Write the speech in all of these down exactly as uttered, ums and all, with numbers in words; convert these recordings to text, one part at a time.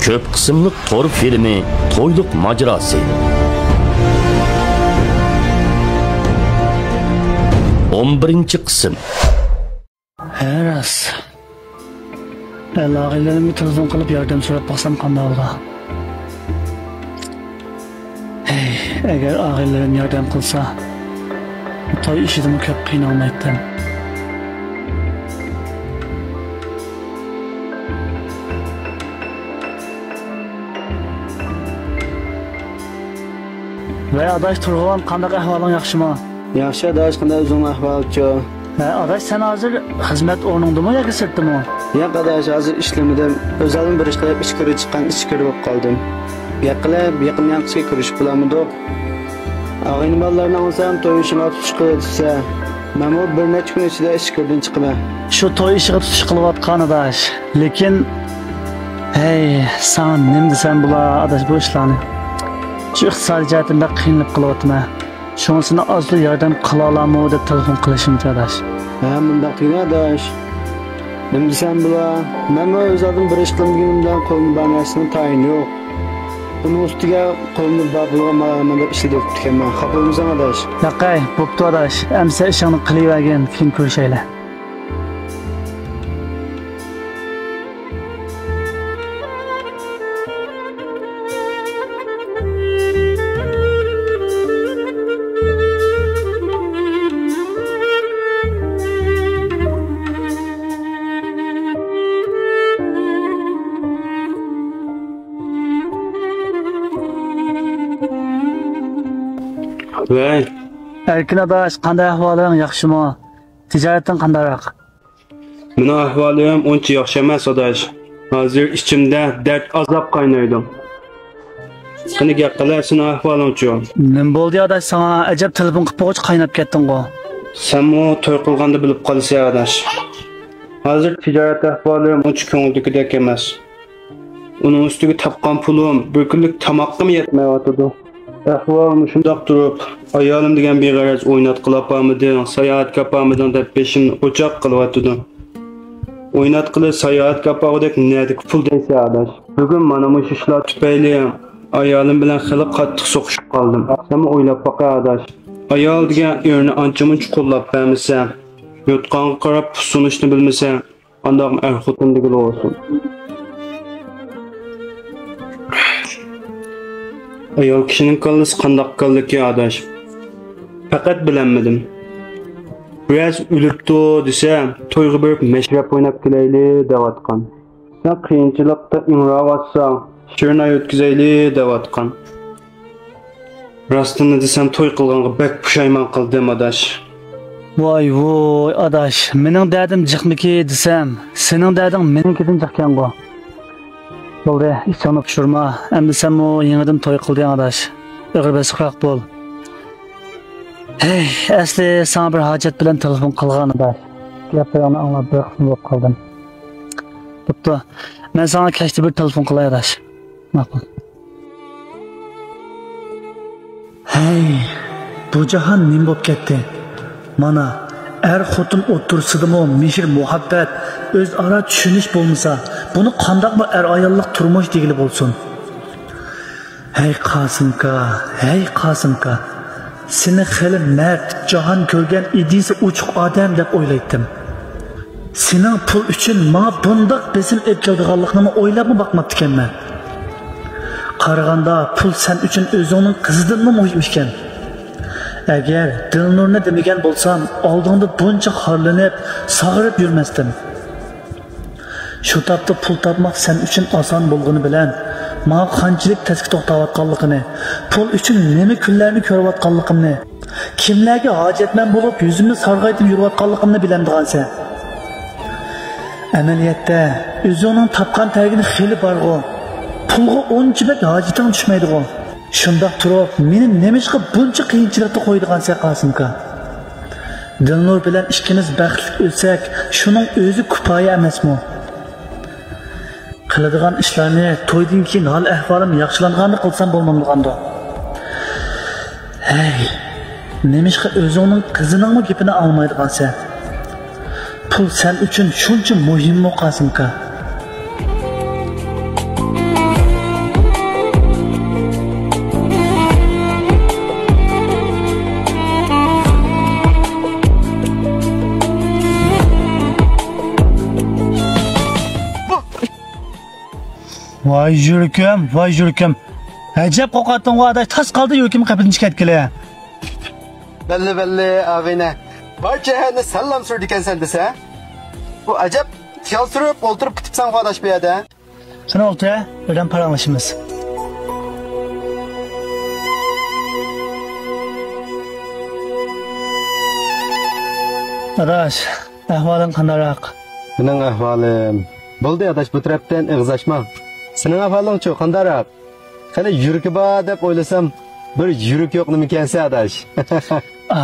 كۆپ قىسىملىق تور فىلىمى تويلۇق ماجىراسى. ئون بىرىنچى قىسىم. ھە، راست. ئەل ئاغىنىلىرىمگە تېلېفون قىلىپ ياردەم سوراپ باقسام قانداق بولىدۇ؟ ھەي، ئەگەر ئاغىنىلىرىم ياردەم قىلسا، توي ئىشىدىمۇ كۆپ قىينالمايتتىم. ۋەي ئاداش تۇرغۇن، قانداق ئەھۋالىڭ، ياخشىمۇ؟ ياخشى ئاداش، قانداق ئۆزۈڭنىڭ ئەھۋالىچۇ؟ ھە، ئاداش، سەن ھازىر خىزمەت ئورنۇڭدىمۇ ياكى سىرتتىمۇ؟ ياق ئاداش، ھازىر ئىشلىمىدىم. ئۆزۈمدىن بىر ئىش قىلىپ ئىچكىرى چىققان ئىچكىرى بولۇپ قالدىم. گەپ قىلىپ، يېقىن ياقىسىگە كۆرۈشۈپ بولامدۇق؟ ئاغىنە بالىلارنى ئاڭلىسام، توي ئىشىغا تۇتۇش قىلىۋېتىپسەن. مەنمۇ بىر نەچچە كۈن ئىچىدە ئىچكىرىدىن چىقىمەن. شۇ توي ئىشىغا تۇتۇش قىلىۋاتقان ئاداش. لېكىن، ھەي، ساڭا نېمە دېسەم بولا، ئاداش، بۇ ئىشلارنى. شۇ ئىقتىسادىي جەھەتتىن بەك قىينىلىپ قېلىۋاتىمەن. شۇڭا سېنى ئازلا ياردەم قىلالايمۇ دەپ تېلېفون قىلىشىمچۇ، ئاداش. ھە، مۇنداق دېگىن، ئاداش. نېمە دېسەم بولا، مەنمۇ ئۆز ئالدىم بىر ئىش قىلمىغىنىم بىلەن قولۇمدا بار نەرسىنىڭ تايىنى يوق. ئۇنىڭ ئۈستىگە قولۇمدا بار پۇلغا مالايمەن دەپ ئىشلىتىۋېتىپتىكەن، مەن خاپا بولمىساڭ، ئاداش. ياقەي، بوپتۇ، ئاداش. ئەمسە ئىشىڭنى قىلىۋەرگىن، كېيىن كۆرۈشەيلى. ۋەي. ئەركىن ئاداش، قانداق ئەھۋالىڭ، ياخشىمۇ؟ تىجارىتىڭ قانداقراق؟ مېنىڭ ئەھۋالىم ئۇنچە ياخشى ئەمەس، ئاداش. ھازىر ئىچىمدە دەرد، ئازاب قاينايدۇ. قېنى گەپ قىلە، سېنىڭ ئەھۋالىڭچۇ؟ نېمە بولدى، ئاداش، ساڭا؟ ئەجەب تېلېفون قىلىپ بولغۇچە قايناپ كەتتىڭغۇ. سەنمۇ توي قىلغاندا بىلىپ قالىسەن، ئاداش. ھازىر تىجارەت ئەھۋالىم ئۇنچە كۆڭۈلدىكىدەك ئەمەس. ئۇنىڭ ئۈستىگە تاپقان پۇلۇم بىر كۈنلۈك تاماققىمۇ يەتمەيۋاتىدۇ. ئەھۋال مۇشۇنداق تۇرۇپ، ئايالىم دېگەن بىغەرەز، ئويناتقىلى ئاپارمىدىڭ، ساياھەتكە ئاپارمىدىڭ دەپ بېشىمنى ئوچاق قىلىۋاتىدۇ. ئويناتقىلى، ساياھەتكە ئاپارغۇدەك نەدىكى پۇل دەيسەن، ئاداش؟ بۈگۈن مانا مۇشۇ ئىشلار تۈپەيلى ئايالىم بىلەن خېلى قاتتىق سوقۇشۇپ قالدىم. سەنمۇ ئويلاپ باقە، ئاداش. ئايال دېگەن ئېرىنى ئانچە-مۇنچە قوللاپ بەرمىسە، يوتقانغا قاراپ سۇنۇشنى بىلمىسە، قانداقمۇ ئەر-خوتۇن دېگىلى بولسۇن. ئايال كىشىنىڭ كاللىسى قانداق كاللىكى، ئاداش؟ پەقەت بىلەلمىدىم. بىرەرسى ئۆلۈپتۇ دېسە، تويغا بېرىپ مەشرەپ ئويناپ كېلەيلى دەۋاتقان. سەن قىيىنچىلىقتا ئىڭراۋاتساڭ، شېرىن ئاي ئۆتكۈزەيلى دەۋاتقان. راستىنى دېسەم، توي قىلغانغا بەك پۇشايمان قىلدىم، ئاداش. ۋاي ۋۇي، ئاداش، مېنىڭ دەردىم جىقمىكى دېسەم، سېنىڭ دەردىڭ مېنىڭكىدىن جىقكەنغۇ. بولدى، ئىچىڭنى پۇشۇرما. ئەمدى سەنمۇ يېڭىدىن توي قىلدىڭ، ئاداش. ئېغىر بېسىقراق بول. ھەي، ئەسلى ساڭا بىر ھاجەت بىلەن تېلېفون قىلغان، ئاداش. گەپلىرىڭنى ئاڭلاپ بىر قىسىم بولۇپ قالدىم. بوپتۇ، مەن ساڭا كەچتە بىر تېلېفون قىلاي، ئاداش. ماقۇل. ھەي، بۇ جاھان نېمە بولۇپ كەتتى؟ مانا، ئەر-خوتۇن ئوتتۇرىسىدىمۇ مېھىر-مۇھەببەت، ئۆزئارا چۈشىنىش بولمىسا، بۇنى قانداقمۇ ئەر-ئاياللىق تۇرمۇش دېگىلى بولسۇن؟ ھەي قاسىمكا، ھەي قاسىمكا، سېنى خېلى مەرد، جاھان كۆرگەن، ئىدىيىسى ئوچۇق ئادەم دەپ ئويلايتتىم. سېنىڭ پۇل ئۈچۈن ماڭا بۇنداق بېسىم ئېلىپ كېلىدىغانلىقىنىمۇ ئويلاپمۇ باقماپتىكەنمەن. قارىغاندا پۇل سەن ئۈچۈن ئۆزۈڭنىڭ قىزىدىنمۇ مۇھىم ئىكەن. ئەگەر دىلنۇرنى دېمىگەن بولسام، ئالدىڭدا بۇنچە خارلىنىپ، ساغىرىپ يۈرمەستىم. شۇ تاپتا پۇل تاپماق سەن ئۈچۈن ئاسان بولغىنى بىلەن، ماڭا قانچىلىك تەسكە توختاۋاتقانلىقىنى، پۇل ئۈچۈن نېمە كۈنلەرنى كۆرۈۋاتقانلىقىمنى، كىملەرگە ھاجەتمەن بولۇپ يۈزۈمنى سارغايتىپ يۈرۈۋاتقانلىقىمنى بىلەمدىغانسەن. ئەمەلىيەتتە، ئۆزۈڭنىڭ تاپقان تەرگىنى خېلى بارغۇ. پۇلغا ئۇنچە بەك ھاجىتىڭ چۈشمەيدىغۇ. شۇنداق تۇرۇپ، مېنى نېمىشقا بۇنچە قىيىنچىلىقتا قويىدىغانسەن، قاسىمكا؟ دىلنۇر بىلەن ئىككىمىز بەختلىك ئۆتسەك، شۇنىڭ ئۆزى كۇپايە ئەمەسمۇ؟ قىلىدىغان ئىشلارنى تويدىن كېيىن ھال-ئەھۋالىم ياخشىلانغاندا قىلسام بولمامدىغاندۇ؟ ھەي، نېمىشقا ئۆزۈڭنىڭ قىزىنىڭمۇ گېپىنى ئاڭلىمايدىغانسەن؟ پۇل سەن ئۈچۈن شۇنچە مۇھىممۇ، قاسىمكا؟ ۋاي يۈرىكىم، ۋاي يۈرىكىم. ئەجەب قورقاتتىڭغۇ ئاداش، تاس قالدى يۈرىكىم قېپىدىن چىقىپ كەتكىلى. بەللى، بەللى، ئاغىنە. بارچە شەھەرنى سەنلا سۈرىدىكەنسەن دېسە. بۇ ئەجەب خىيال سۈرۈپ ئولتۇرۇپ كېتىپسەنغۇ ئاداش بۇ يەردە. قېنى ئولتۇر، بىردەم پاراڭلىشىمىز. ئاداش، ئەھۋالىڭ قانداقراق؟ مېنىڭ ئەھۋالىم. بولدى ئاداش، بۇ تەرەپتىن ئېغىز ئاچما. سېنىڭ ئەھۋالىڭچۇ، قانداقراق؟ خېلى يۈرىكى بار دەپ ئويلىسام، بىر يۈرىكى يوق نېمىكەنسەن ئاداش. ئا،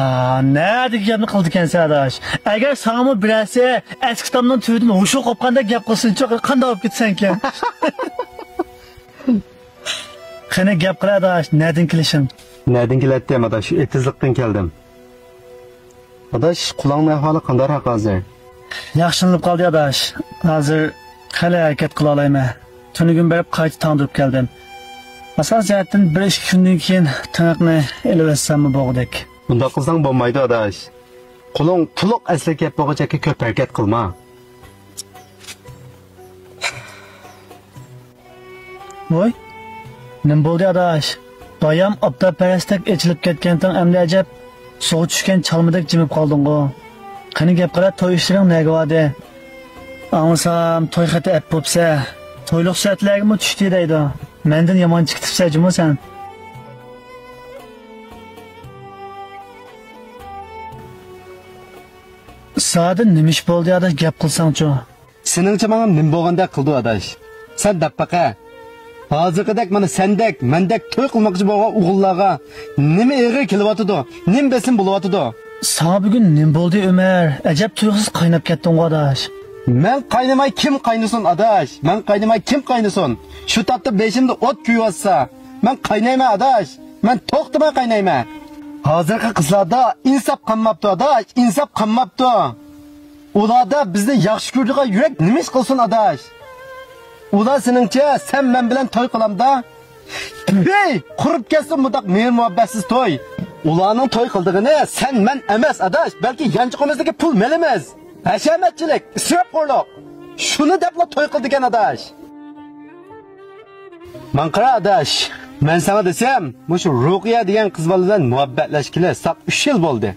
نەدىكى گەپنى قىلىدىكەنسەن ئاداش. ئەگەر ساڭىمۇ بىرەرسى ئەسكى تامنىڭ تۈۋىدىن ھوشۇڭ قوپقاندەك گەپ قىلسىنچۇ، قانداق بولۇپ كېتىسەنكىن؟ قېنى گەپ قىل ئاداش، نەدىن كېلىشىڭ؟ نەدىن كېلەتتىم ئاداش، شۇ ئېتىزلىقتىن كەلدىم. ئاداش، قۇلاڭنىڭ ئەھۋالى قانداقراق ھازىر؟ ياخشىلىنىپ قالدى ئاداش. ھازىر خېلى ھەرىكەت قىلالايمەن. تۈنۈگۈن بېرىپ قايتا تاڭدۇرۇپ كەلدىم. ئاساسىي جەھەتتىن بىر ئىككى كۈندىن كېيىن تېڭىقنى ئېلىۋەتسەممۇ بولغۇدەك. ئۇنداق قىلساڭ بولمايدۇ ئاداش. قولۇڭ تولۇق ئەسلىگە كەپ بولغۇچە كۆپ ھەرىكەت قىلما. ۋوي، نېمە بولدى ئاداش؟ بايام ئاپتاپپەرەستەك ئېچىلىپ كەتكەنتىڭ ئەمدى ئەجەب؟ سۇغا چۈشكەن چالمىدەك جىمىپ قالدىڭغۇ. قېنى گەپ قىلە، توي ئىشلىرىڭ نەگە باردى؟ ئاڭلىسام توي خېتى ئەپ بوپسە. تويلۇق سۈرەتلەرگىمۇ چۈشتى دەيدۇ. مەندىن يامان چىقىتىپسەن جۇمۇ سەن. زادى نېمە ئىش بولدى ئاداش، گەپ قىلساڭچۇ؟ سېنىڭچە ماڭا نېمە بولغاندەك قىلدى ئاداش؟ سەن دەپ باقە. ھازىرقىدەك مانا سەندەك، مەندەك توي قىلماقچى بولغان ئوغۇللارغا نېمە ئېغىر كېلىۋاتىدۇ، نېمە بېسىم بولۇۋاتىدۇ؟ ساڭا بۈگۈن نېمە بولدى ئۆمەر؟ ئەجەب تۇيۇقسىز قايناپ كەتتىڭغۇ ئاداش. مەن قاينىماي كىم قاينىسۇن ئاداش؟ مەن قاينىماي كىم قاينىسۇن؟ شۇ تاپتا بېشىمدا ئوت كۆيۈۋاتسا، مەن قاينايمەن ئاداش. مەن توختىماي قاينايمەن. ھازىرقى قىزلاردا ئىنساپ قالماپتۇ ئاداش، ئىنساپ قالماپتۇ. ئۇلاردا بىزنى ياخشى كۆرىدىغان يۈرەك نېمە ئىش قىلسۇن ئاداش؟ ئۇلار سېنىڭچە سەن مەن بىلەن توي قىلامدا؟ ھېي، قۇرۇپ كەتسۇن مۇنداق مېھىر مۇھەببەتسىز توي. ئۇلارنىڭ توي قىلىدىغىنى سەن مەن ئەمەس ئاداش، بەلكى يانچۇقىمىزدىكى پۇل مېلىمىز. ھەشەمەتچىلىك، ئىسراپخورلۇق. شۇنى دەپلا توي قىلىدىكەن ئاداش. ماڭقىرا ئاداش، مەن ساڭا دېسەم، مۇشۇ رۇقىيە دېگەن قىز بالا بىلەن مۇھەببەتلەشكىلى ساق ئۈچ يىل بولدى.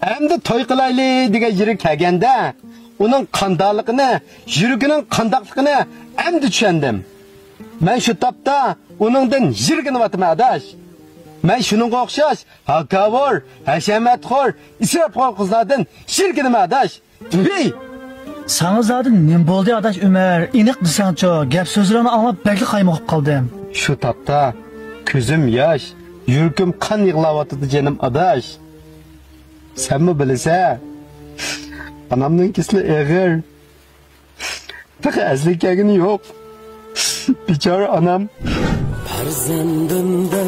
ئەمدى توي قىلايلى دېگەن يېرىگە كەلگەندە، ئۇنىڭ قانداقلىقىنى، يۈرىكىنىڭ قانداقلىقىنى ئەمدى چۈشەندىم. مەن شۇ تاپتا ئۇنىڭدىن يىرگىنىۋاتىمەن ئاداش. مەن شۇنىڭغا ئوخشاش ھاكاۋۇر، ھەشەمەتخور، ئىسراپخور قىزلاردىن يىرگىنىمەن ئاداش. ۋىي! ساڭا زادى نېمە بولدى ئاداش ئۆمەر؟ ئېنىق دېسەڭچۇ، گەپ سۆزلىرىڭنى ئاڭلاپ بەكلا قايمۇقۇپ قالدىم. شۇ تاپتا كۆزۈم ياش، يۈرىكىم قان يىغلاۋاتىدۇ جېنىم ئاداش. سەنمۇ بىلىسەن، ئانامنىڭ كېسىلى ئېغىر. تېخى ئەسلىگە كەلگىنى يوق. بىچارە ئانام. پەرزەندىمدە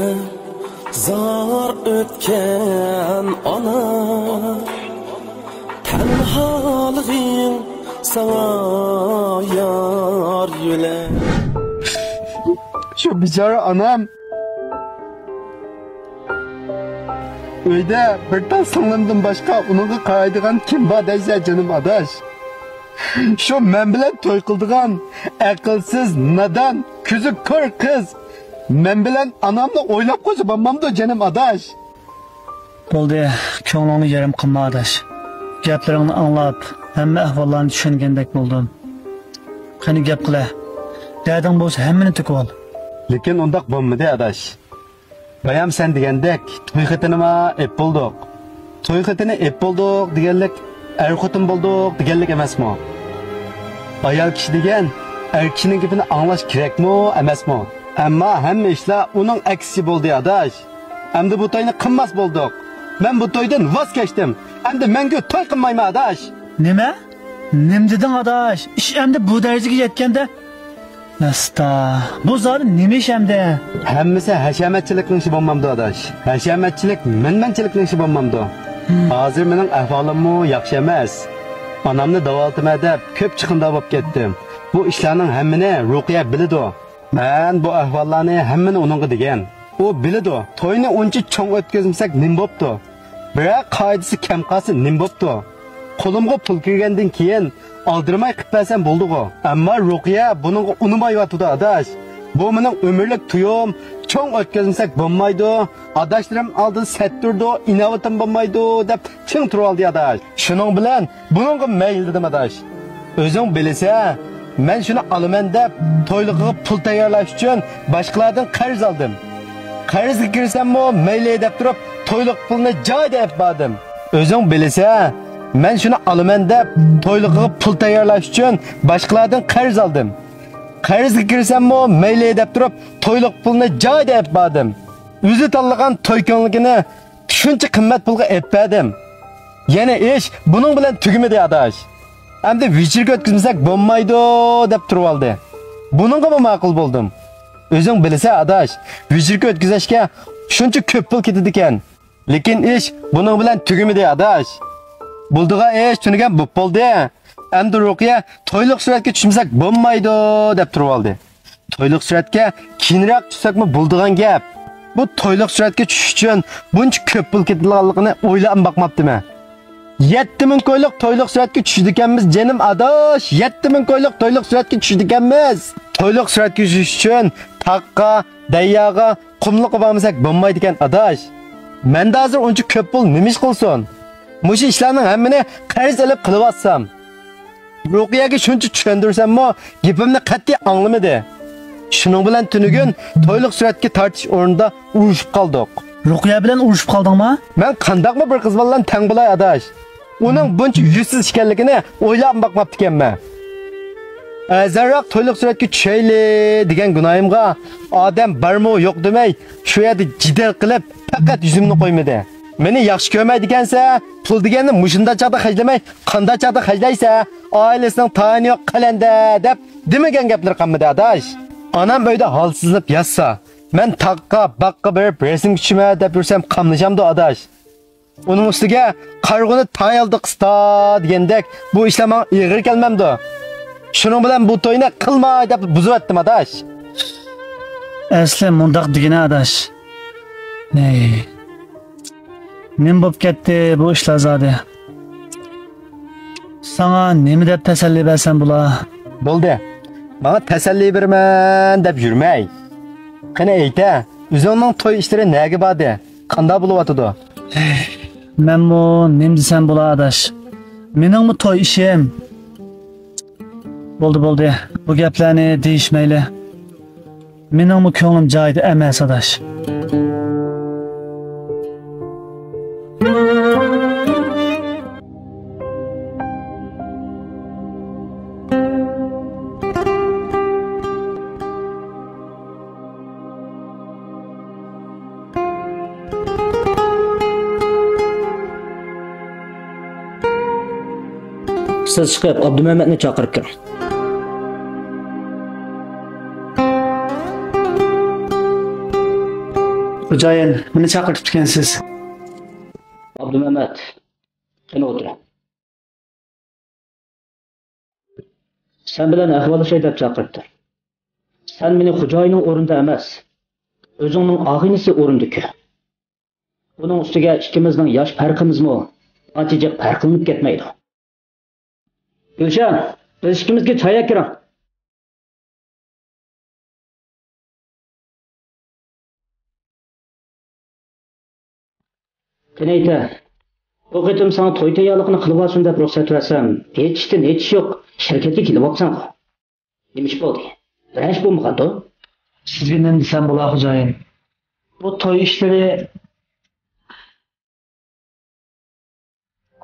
زار ئۆتكەن ئانا، تەنھالىقىڭ ساڭا يار يۆلە. شۇ بىچارە ئانام. ئۆيدە بىر تال سىڭلىمدىن باشقا ئۇنىڭغا قارايدىغان كىم بار دەيسە، جېنىم ئاداش؟ شۇ مەن بىلەن توي قىلىدىغان ئەقىلسىز، نادان، كۆزى كور قىز مەن بىلەن ئانامنى ئويلاپ قويسا بولمامدۇ، جېنىم ئاداش؟ بولدى، كۆڭلۈڭنى يېرىم قىلما ئاداش. گەپلىرىڭنى ئاڭلاپ، ھەممە ئەھۋاللارنى چۈشەنگەندەك بولدۇم. قېنى گەپ قىلە. دەردىڭ بولسا ھەممىنى تۆكۈۋال. لېكىن ئۇنداق بولمىدى ئاداش. بايام سەن دېگەندەك توي خېتىنىما ئېپ بولدۇق. توي خېتىنى ئېپ بولدۇق دېگەنلىك ئەر خوتۇن بولدۇق دېگەنلىك ئەمەسمۇ؟ ئايال كىشى دېگەن ئەر كىشىنىڭ گېپىنى ئاڭلاش كېرەكمۇ ئەمەسمۇ؟ ئەمما ھەممە ئىشلار ئۇنىڭ ئەكسىچە بولدى ئاداش. ئەمدى بۇ توينى قىلماس بولدۇق. مەن بۇ تويدىن ۋاز كەچتىم. ئەمدى مەڭگۈ توي قىلمايمەن ئاداش. نېمە؟ نېمە دېدىڭ ئاداش؟ ئىش ئەمدى بۇ دەرىجىگە يەتكەندە. ئاستا، بۇ زادى نېمە ئىش ئەمدى؟ ھەممىسى ھەشەمەتچىلىكنىڭ ئىشى بولمامدۇ ئاداش؟ ھەشەمەتچىلىك، مەنمەنچىلىكنىڭ ئىشى بولمامدۇ؟ ھازىر مېنىڭ ئەھۋالىممۇ ياخشى ئەمەس. ئانامنى داۋالىتىمەن دەپ كۆپ چىقىمدار بولۇپ كەتتىم. بۇ ئىشلارنىڭ ھەممىنى رۇقىيە بىلىدۇ. مەن بۇ ئەھۋاللارنى ھەممىنى ئۇنىڭغا دېگەن. ئۇ بىلىدۇ، توينى ئۇنچە چوڭ ئۆتكۈزمىسەك نېمە بوپتۇ؟ بىرەر قائىدىسى كەم قالسا نېمە بوپتۇ؟ قولۇمغا پۇل كىرگەندىن كېيىن ئالدىرىماي قىلىپ بەرسەم بولدىغۇ. ئەمما رۇقىيە بۇنىڭغا ئۇنىمايۋاتىدۇ، ئاداش. بۇ مېنىڭ ئۆمۈرلۈك تويۇم، چوڭ ئۆتكۈزمىسەك بولمايدۇ، ئاداشلىرىم ئالدىدا سەت تۇرىدۇ، ئىناۋىتىم بولمايدۇ دەپ چىڭ تۇرۇۋالدى، ئاداش. شۇنىڭ بىلەن بۇنىڭغا مەيلى دېدىم، ئاداش. ئۆزۈڭ بىلىسەن، مەن شۇنى ئالىمەن دەپ تويلۇقىغا پۇل تەييارلاش ئۈچۈن باشقىلاردىن قەرز ئالدىم. قەرزگە كىرسەممۇ مەيلى دەپ تۇرۇپ تويلۇق پۇلنى جايىدا ئېلىپ باردىم. ئۆزۈڭ بىلىسەن، مەن شۇنى ئالىمەن دەپ تويلۇقىغا پۇل تەييارلاش ئۈچۈن باشقىلاردىن قەرز ئالدىم. قەرزگە كىرسەممۇ مەيلى دەپ تۇرۇپ تويلۇق پۇلنى جايىدا ئېلىپ باردىم. ئۆزى تاللىغان توي كۆڭلىكىنى شۇنچە قىممەت پۇلغا ئېلىپ بەردىم. يەنە ئىش بۇنىڭ بىلەن تۈگىمىدى، ئاداش. ئەمدى ۋىچىركا ئۆتكۈزمىسەك بولمايدۇ دەپ تۇرۇۋالدى. بۇنىڭغىمۇ ماقۇل بولدۇم. ئۆزۈڭ بىلىسەن، ئاداش، ۋىچىركا ئۆتكۈزۈشكە شۇنچە كۆپ پۇل كېتىدىكەن. لېكىن ئىش بۇنىڭ بىلەن تۈگىمىدى، ئاداش. بولىدىغان ئىش تۈنۈگۈن بوپ بولدى. ئەمدى رۇقىيە تويلۇق سۈرەتكە چۈشمىسەك بولمايدۇ دەپ تۇرۇۋالدى. تويلۇق سۈرەتكە كېيىنرەك چۈشسەكمۇ بولىدىغان گەپ. بۇ تويلۇق سۈرەتكە چۈشۈش ئۈچۈن بۇنچە كۆپ پۇل كېتىدىغانلىقىنى ئويلاپمۇ باقماپتىمەن. يەتتە مىڭ كويلۇق تويلۇق سۈرەتكە چۈشىدىكەنمىز، جېنىم ئاداش، يەتتە مىڭ كويلۇق تويلۇق سۈرەتكە چۈشىدىكەنمىز. تويلۇق سۈرەتكە چۈشۈش ئۈچۈن تاغقا، دەرياغا، قۇملۇققا بارمىساق بولمايدىكەن، ئاداش. مەندە ھازىر ئۇنچە كۆپ پۇل نېمە ئىش قىلسۇن؟ مۇشۇ ئىشلارنىڭ ھەممىنى قەرز ئېلىپ قىلىۋاتسام. رۇقىيەگە شۇنچە چۈشەندۈرسەممۇ، گېپىمنى قەتئىي ئاڭلىمىدى. شۇنىڭ بىلەن تۈنۈگۈن تويلۇق سۈرەتكە تارتىش ئورنىدا ئۇرۇشۇپ قالدۇق. رۇقىيە بىلەن ئۇرۇشۇپ قالدىڭما؟ مەن قانداقمۇ بىر قىز بالىلان تەڭ بولاي، ئاداش؟ ئۇنىڭ بۇنچە يۈزسىز ئىكەنلىكىنى ئويلاپمۇ باقماپتىكەنمەن. ئەرزانراق تويلۇق سۈرەتكە چۈشەيلى دېگەن گۇناھىمغا ئادەم بارمۇ يوق دېمەي، شۇ يەردە جېدەل قىلىپ، پەقەت يۈزۈمنى قويمىدى. مېنى ياخشى كۆرمەيدىكەنسە، پۇل دېگەننى مۇشۇنداق چاغدا خەجلىمەي، قانداق چاغدا خەجلەيسە، ئائىلىسىنىڭ تايىنى يوق قەلەندە دەپ دېمىگەن گەپلىرى قالمىدى، ئاداش. ئانام ئۆيدە ھالسىزلىنىپ ياتسا، مەن تاغقا، باغقا بېرىپ رەسىمگە چۈشىمەن دەپ يۈرسەم قاملىشامدۇ، ئاداش؟ ئۇنىڭ ئۈستىگە قارىغۇنى تاي ئالدى قىستا دېگەندەك بۇ ئىشلار ماڭا ئېغىر كەلمەمدۇ؟ شۇنىڭ بىلەن بۇ توينى قىلماي دەپ بۇزۇۋەتتىم، ئاداش. ئەسلى مۇنداق دېگىنە، ئاداش. ھەي. نېمە بولۇپ كەتتى بۇ ئىشلار زادى؟ ساڭا نېمە دەپ تەسەللى بەرسەم بولا؟ بولدى. ماڭا تەسەللى بېرىمەن دەپ يۈرمەي. قېنى ئېيتە، ئۆزۈڭنىڭ توي ئىشلىرى نەگە باردى؟ قانداق بولۇۋاتىدۇ؟ مەنمۇ نېمە دېسەم بولا، ئاداش؟ مېنىڭمۇ توي ئىشىم. بولدى، بولدى. بۇ گەپلەرنى دېيىشمەيلى. مېنىڭمۇ كۆڭلۈم جايىدا ئەمەس، ئاداش. سىز چىقىپ، ئابدۇمەمەتنى چاقىرىپ كىرىڭ. خوجايىن، مېنى چاقىرتىپتىكەنسىز. ئابدۇمەمەت، قېنى ئولتۇر. سەن بىلەن ئەھۋاللىشاي دەپ چاقىرىپتۇ. سەن مېنى خوجايىننىڭ ئورنىدا ئەمەس، ئۆزۈڭنىڭ ئاغىنىسى ئورنىدا كۆر. بۇنىڭ ئۈستىگە ئىككىمىزنىڭ ياش پەرقىمىزمۇ ئانچە جىق پەرقلىنىپ كەتمەيدۇ. گۈلشەن، بىز ئىككىمىزگە چاي ئەكىرىڭ. قېنى ئېيتە، بۇ قېتىم ساڭا توي تەييارلىقىنى قىلىۋالسۇن دەپ رۇخسەت بەرسەم، ھېچ ئىشتىن ھېچ ئىش يوق، شىركەتكە كېلىۋاپسەنغۇ. نېمە ئىش بولدى؟ بىرەر ئىش بولمىغاندۇ؟ سىزگە نېمە دېسەم بولا، خوجايىن؟ بۇ توي ئىشلىرى،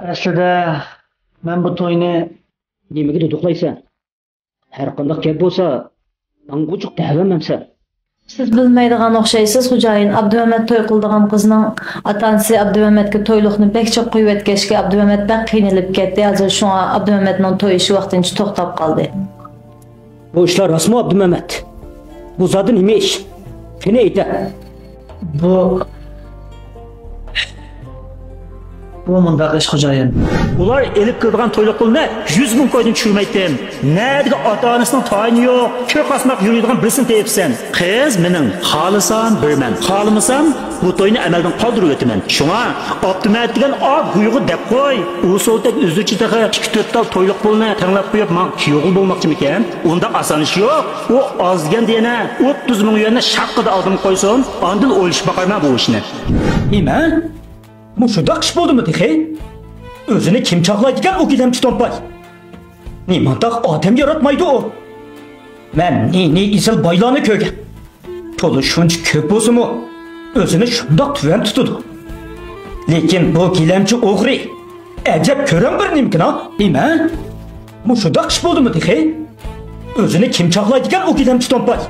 ئەسلىدە مەن بۇ توينى نېمىگە دۇدۇقلايسەن؟ ھەر قانداق گەپ بولسا، ماڭا ئوچۇق دەۋەرمەمسەن؟ سىز بىلمەيدىغان ئوخشايسىز، خوجايىن. ئابدۇمەمەت توي قىلىدىغان قىزنىڭ ئاتا-ئانىسى ئابدۇمەمەتكە تويلۇقنى بەك چوق قويۇۋەتكەچكە، ئابدۇمەمەت بەك قىينىلىپ كەتتى. ھازىر شۇڭا ئابدۇمەمەتنىڭ توي ئىشى ۋاقتىنچە توختاپ قالدى. بۇ ئىشلار راستمۇ، ئابدۇمەمەت؟ بۇ زادى نېمە ئىش؟ قېنى ئېيتە. بۇ، بۇ مۇنداق ئىش، خوجايىن. ئۇلار ئېلىپ كىرىدىغان تويلۇق پۇلنى يۈز مىڭ كويدىن چۈشۈرمەيتتىم. نەدىكى ئاتا-ئانىسىنىڭ تايىنى يوق، كۆك ئاسماق يۈرىدىغان بىرسىنى تېپىپسەن. قىز مېنىڭ، خالىسام بېرىمەن، خالىمىسام بۇ توينى ئەمەلدىن قالدۇرۇۋېتىمەن. شۇڭا ئابدۇمەمەت دېگەن ئاق گۇيغا دەپ قوي. ئۇ سولتەك ئۆزىچە تېخى ئىككى تۆت تال تويلۇق پۇلنى تەڭلەپ قويۇپ، ماڭا كۈيئوغۇل بولماقچىمىكەن؟ ئۇنداق ئاسان ئىش يوق. ئۇ ئاز دېگەندە يەنە ئوتتۇز مىڭ يۈەننى شاققىدە ئالدىمغا قويسۇن، ئاندىن ئويلىشىپ باقارمەن بۇ ئىشنى. نېمە؟ مۇشۇنداق ئىش بولدىمۇ تېخى؟ ئۆزىنى كىم چاغلايدىكەن ئۇ گىلەمچە تومپاي؟ نېمانداق ئادەم ياراتمايدۇ ئۇ؟ مەن نى-نى ئېسىل بايلارنى كۆرگەن. پۇلى شۇنچە كۆپ بولسىمۇ، ئۆزىنى شۇنداق تۆۋەن تۇتىدۇ. لېكىن بۇ گىلەمچە ئوغرى ئەجەب كۆرەڭ بىر نېمىكىن ھا؟ نېمە؟ مۇشۇنداق ئىش بولدىمۇ تېخى؟ ئۆزىنى كىم چاغلايدىكەن ئۇ گىلەمچە تومپاي؟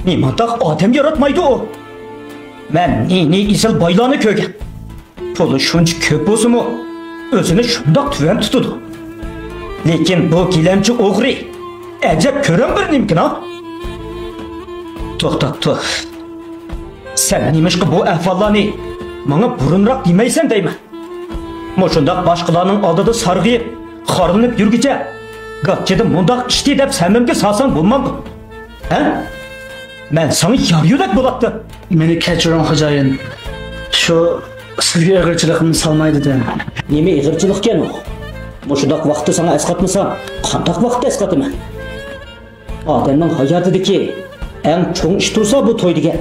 نېمانداق ئادەم ياراتمايدۇ ئۇ؟ مەن نى-نى ئېسىل بايلارنى كۆرگەن. پۇلى شۇنچە كۆپ بولسىمۇ، ئۆزىنى شۇنداق تۆۋەن تۇتىدۇ. لېكىن بۇ گىلەمچە ئوغرى ئەجەب كۆرەڭ بىر نېمىكىن ھا؟ توختاپ تۇر. سەن نېمىشقا بۇ ئەھۋاللارنى ماڭا بۇرۇنراق دېمەيسەن دەيمەن. مۇشۇنداق باشقىلارنىڭ ئالدىدا سارغىيىپ، خارلىنىپ يۈرگۈچە، گاچىدا مۇنداق ئىشتى دەپ سەمىمگە سالساڭ بولمامدۇ؟ ھە؟ مەن ساڭا يار يۆلەك بولاتتىم. مېنى كەچۈرۈڭ، خوجايىن. شۇ سىزگە ئېغىرچىلىقىمنى سالماي دېدىم. نېمە ئېغىرچىلىقكەن ئۇ؟ مۇشۇنداق ۋاقىتتا ساڭا ئەسقاتمىسام، قانداق ۋاقىتتا ئەسقاتىمەن؟ ئادەمنىڭ ھاياتىدىكى ئەڭ چوڭ ئىش تۇرسا بۇ توي دېگەن.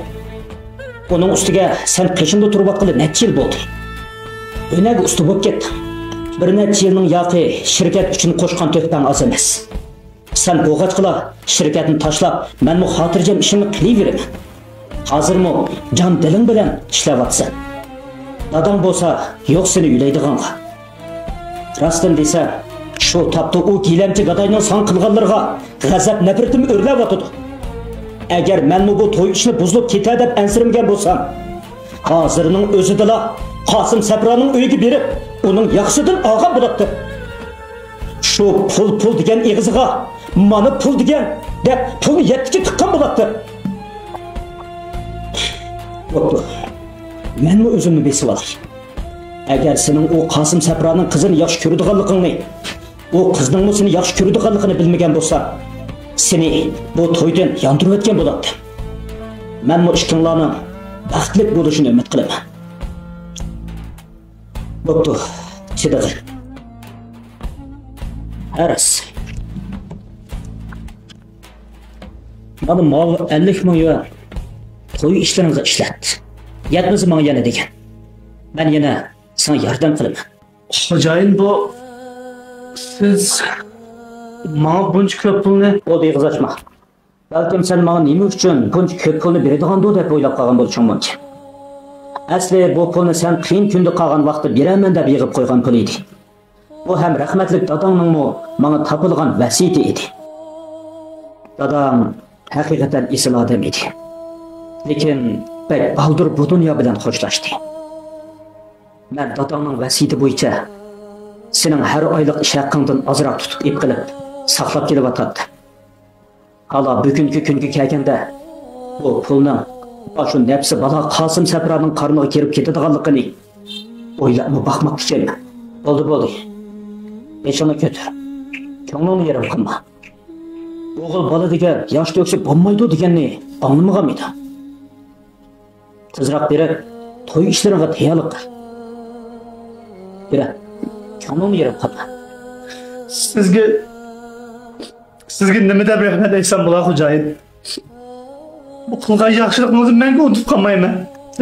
ئۇنىڭ ئۈستىگە سەن قېشىمدا تۇرۇۋاتقىلى نەچچە يىل بولدى. ھۈنەرگە ئۇستا بولۇپ كەتتىڭ. بىر نەچچە يىلنىڭ ياقى شىركەت ئۈچۈن قوشقان تۆھپەڭ ئاز ئەمەس. سەن بولغاچقىلا شىركەتنى تاشلاپ، مەنمۇ خاتىرجەم ئىشىمنى قىلىۋېرىمەن. ھازىرمۇ جان دىلىڭ بىلەن ئىشلەۋاتىسەن. داداڭ بولسا يوق سېنى يۆلەيدىغانغا. راستىنى دېسەم، شۇ تاپتا ئۇ گىلەمچە گاداينىڭ ساڭا قىلغانلىرىغا غەزەپ نەپرىتىم ئۆرلەۋاتىدۇ. ئەگەر مەنمۇ بۇ توي ئىشىنى بۇزۇلۇپ كېتە دەپ ئەنسىرىمىگەن بولسام، ھازىرنىڭ ئۆزىدىلا قاسىم سەپرانىڭ ئۆيىگە بېرىپ، ئۇنىڭ ياقىسىدىن ئالغان بولاتتىم. شۇ پۇل، پۇل دېگەن ئېغىزىغا مانا پۇل دېگەن دەپ پۇلنى يەتتىكى تىققان بولاتتىم. بوپتۇ، مەنمۇ ئۆزۈمنى بېسىۋالاي. ئەگەر سېنىڭ ئۇ قاسىم سەپرانىڭ قىزىنى ياخشى كۆرىدىغانلىقىڭنى، ئۇ قىزنىڭمۇ سېنى ياخشى كۆرىدىغانلىقىنى بىلمىگەن بولسام، سېنى بۇ تويدىن ياندۇرۇۋەتكەن بولاتتىم. مەنمۇ ئىككىڭلارنىڭ بەختلىك بولۇشىنى ئۈمىد قىلىمەن. بوپتۇ، چىدىغىن. ھە راست. مانا ماۋۇ ئەللىك مىڭ يۈەن توي ئىشلىرىڭغا ئىشلەت. يەتمىسە ماڭا يەنە دېگىن. مەن يەنە ساڭا ياردەم قىلىمەن. خوجايىن، بۇ سىز ماڭا بۇنچە كۆپ پۇلنى. بولدى، ئېغىز ئاچما. بەلكىم سەن ماڭا نېمە ئۈچۈن بۇنچە كۆپ پۇلنى بېرىدىغاندۇ دەپ ئويلاپ قالغان بولۇشۇڭ مۇمكىن. ئەسلى بۇ پۇلنى سەن قىيىن كۈندە قالغان ۋاقىتتا بېرەرمەن دەپ يىغىپ قويغان پۇل ئىدى. بۇ ھەم رەھمەتلىك داداڭنىڭمۇ ماڭا تاپىلغان ۋەسىيىتى ئىدى. داداڭ ھەقىقەتەن ئېسىل ئادەم ئىدى. لېكىن بەك بالدۇر بۇ دۇنيا بىلەن خوشلاشتى. مەن داداڭنىڭ ۋەسىيىتى بويىچە سېنىڭ ھەر ئايلىق ئىش ھەققىڭدىن ئازراق تۇتۇپ ئېلىپ قېلىپ ساقلاپ كېلىۋاتاتتىم. ھالا بۈگۈنكى كۈنگە كەلگەندە، بۇ پۇلنىڭ ئاشۇ نەپسى بالا قاسىم سەپرانىڭ قارنىغا كىرىپ كېتىدىغانلىقىنى ئويلاپمۇ باقماپتىكەنمەن. بولدى، بولدى. بېشىڭنى كۆتۈر. كۆڭلۈڭنى يېرىم قىلما. ئوغۇل بالا دېگەن ياش تۆكسە بولمايدۇ دېگەننى ئاڭلىمىغانمىدىڭ؟ تېزراق بېرىپ، توي ئىشلىرىڭغا تەييارلىق قىل. يۈرە، كۆڭلۈڭنى يېرىم قىلما. سىزگە، سىزگە نېمە دەپ رەھمەت ئېيتسام بولا، خوجايىن؟ بۇ قىلغان ياخشىلىقىڭىزنى مەڭگۈ ئۇنتۇپ قالمايمەن.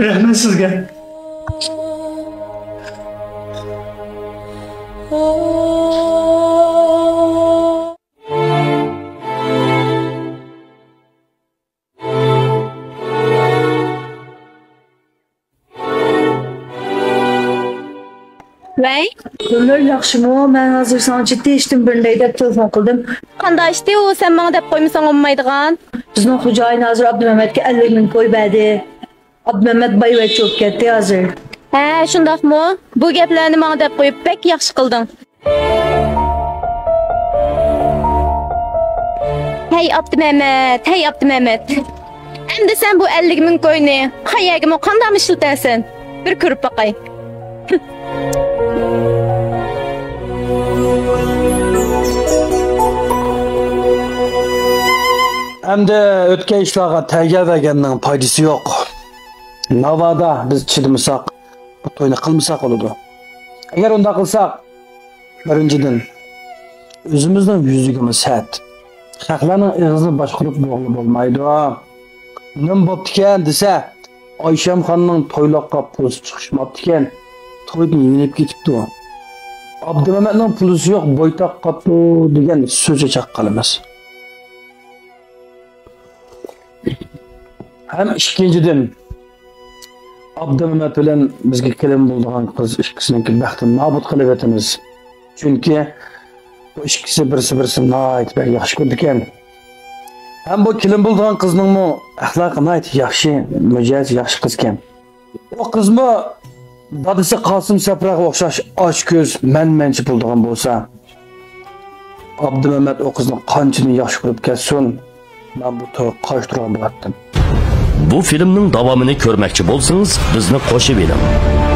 رەھمەت سىزگە. ۋەي. گۈلنۇر، ياخشىمۇ؟ مەن ھازىر ساڭا جىددىي ئىشتىن بىرنى دەي دەپ تېلېفون قىلدىم. قانداق ئىشتى ئۇ؟ سەن ماڭا دەپ قويمىساڭ بولمايدىغان. بىزنىڭ خوجايىن ھازىر ئابدۇمەمەتكە ئەللىك مىڭ كوي بەردى. ئابدۇمەمەت بايۋەچچە بولۇپ كەتتى ھازىر. ھە، شۇنداقمۇ؟ بۇ گەپلەرنى ماڭا دەپ قويۇپ بەك ياخشى قىلدىڭ. ھەي ئابدۇمەمەت، ھەي ئابدۇمەمەت. ئەمدى سەن بۇ ئەللىك مىڭ كوينى قايەرگىمۇ قانداقمۇ ئىشلىتەرسەن؟ بىر كۆرۈپ باقاي. ئەمدى ئۆتكەن ئىشلارغا تەرگە بەرگەننىڭ پايدىسى يوق. ناۋادا بىز چىدىمىساق، بۇ توينى قىلمىساق بولىدۇ. ئەگەر ئۇنداق قىلساق، بىرىنچىدىن، ئۆزىمىزنىڭ يۈزىگىمۇ سەت. خەقلەرنىڭ ئېغىزىنى باشقۇرۇپ بولغىلى بولمايدۇ. نېمە بوپتىكەن دېسە، ئايشەمخاننىڭ تويلۇققا پۇلسى چىقىشماپتىكەن، تويدىن يېنىپ كېتىپتۇ. ئابدۇمەمەتنىڭ پۇلسى يوق، بويتاق قاپتۇ دېگەن سۆز چاچاق قىلىمىز. ھەم ئىككىنچىدىن، ئابدۇمەمەت بىلەن بىزگە كېلىن بولىدىغان قىز ئىككىسىنىڭكى بەختىنى نابۇت قىلىۋېتىمىز. چۈنكى بۇ ئىككىسى بىرسى-بىرسىنى ناھايىتى بەك ياخشى كۆرىدىكەن. ھەم بۇ كېلىن بولىدىغان قىزنىڭمۇ ئەخلاقى ناھايىتى ياخشى، مىجەزى ياخشى قىزكەن. ئۇ قىزمۇ دادىسى قاسىم سەپراغا ئوخشاش ئاچكۆز، مەنمەنچى بولىدىغان بولسا، ئابدۇمەمەت ئۇ قىزنى قانچىدىن ياخشى كۆرۈپ كەتسۇن، مەن بۇ تويغا قارشى تۇرغان بولاتتىم. بۇ فىلىمنىڭ داۋامىنى كۆرمەكچى بولسىڭىز، بىزنى قوشۇۋېلىڭ.